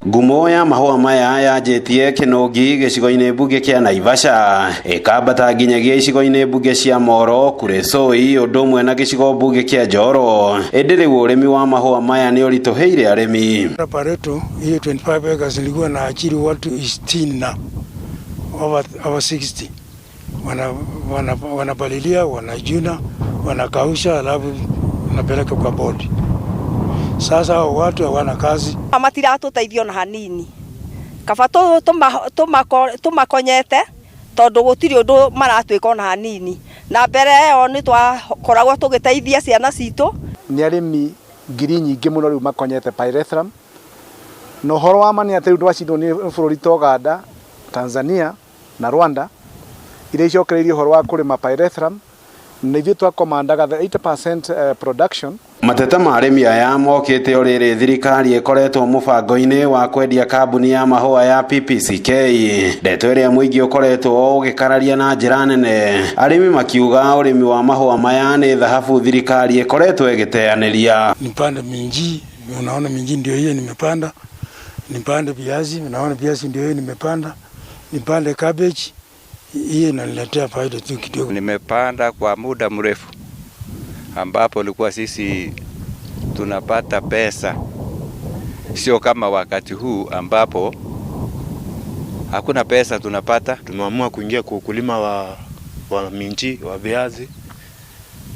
Ngumo ya mahũa maya yanjĩtie Kĩnũngi gĩcigo-inĩ mbunge kĩa Naivasha, ĩkambata nginyagia icigo-inĩ mbunge cia Moro, Kuresoi ũndũ ũmwe na gĩcigo mbunge kĩa Njoro. Ĩndĩ rĩu ũrĩmi wa mahũa maya nĩ ũritũhĩire arĩmi. Pareto hiyo 25 acres ilikuwa na ajiri watu 60 na over 60 wanapalilia, wanajuna, wanakausha, alafu wanapeleka kwa bodi. Sasa hao watu hawana kazi. Matiratũteithia ona hanini, kaba tũmakonyete tondũ gũtirĩ ũndũ maratwĩka ona hanini, na mbere ĩyo nĩ twakoragwo tũgĩteithia ciana citũ. Nĩ arĩmi ngiri nyingĩ mũno rĩu makonyete pyrethrum, na ũhoro wa ma nĩ atĩ rĩu twacindwo nĩ bũrũri ta Uganda, Tanzania na Rwanda iria icokereirie ũhoro wa kũrĩma pyrethrum, na ithuĩ twakomandaga the 80% production. Mateta ma arĩmi aya mokĩte o rĩrĩ thirikari ĩkoretwo mũbango-inĩ wa kwendia kambuni ya mahũa ya PPCK, ndeto ĩrĩa mũingĩ ũkoretwo ũgĩkararia na njĩra nene, arĩmi makiuga ũrĩmi wa mahũa maya nĩ thahabu thirikari ĩkoretwo ĩgĩteanĩria. Nipande minji, unaona minji ndio hiyo nimepanda, nipande viazi, unaona viazi ndio hiyo nimepanda, nipande cabbage, hiyo inaniletea faida tu kidogo. Nimepanda kwa muda mrefu ambapo ilikuwa sisi tunapata pesa, sio kama wakati huu ambapo hakuna pesa tunapata. Tumeamua kuingia kwa ukulima wa minji, wa viazi.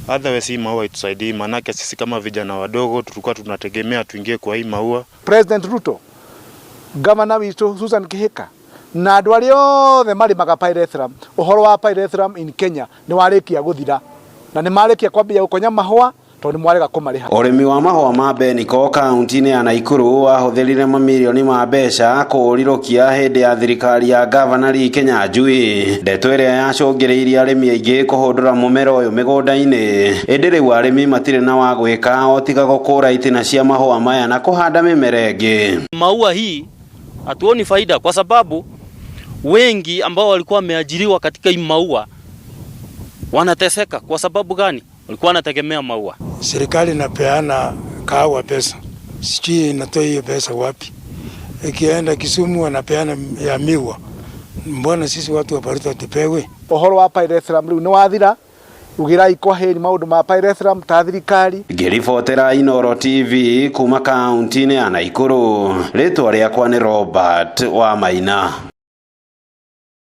Otherwise hii maua itusaidii, manake sisi kama vijana wadogo tulikuwa tunategemea tuingie kwa hii maua. President Ruto, Governor witũ Susan Kihika na andũ arĩa othe marĩmaga pyrethrum, ũhoro wa pyrethrum in Kenya nĩ warĩkia gũthira na nĩ marĩkia kwambia gũkonya mahũa tondũ nĩ mwarega kũmarĩha. Ũrĩmi wa mahũa ma Beniko kaunti-inĩ ya Nakuru wahũthĩrire mamirioni ma mbeca kũũrirũkia hĩndĩ ya thirikari ya Gavana Lee Kinyanjui, ndeto ĩrĩa yacũngĩrĩirie arĩmi aingĩ kũhũndũra mũmera ũyũ mĩgũnda-inĩ. Ĩndĩ rĩu arĩmi matirĩ na wa gwĩka o tiga gũkũra itina cia mahũa maya na kũhanda mĩmera ĩngĩ. Maua hii hatuoni faida kwa sababu wengi ambao walikuwa wameajiriwa katika hii maua wanateseka. Kwa sababu gani? Walikuwa wanategemea maua. Serikali inapeana kahawa pesa, sijui inatoa hiyo pesa wapi. Ikienda Kisumu wanapeana ya miwa, mbona sisi watu wa Baringo tupewe? Ũhoro wa pyrethrum rĩu nĩ wathira, ugĩrai kwa heri maũndũ ma pyrethrum ta thirikari. Ngĩribotera Inooro TV kuma kaunti-inĩ ya Nakuru, rĩtwa rĩakwa nĩ Robert Wamaina.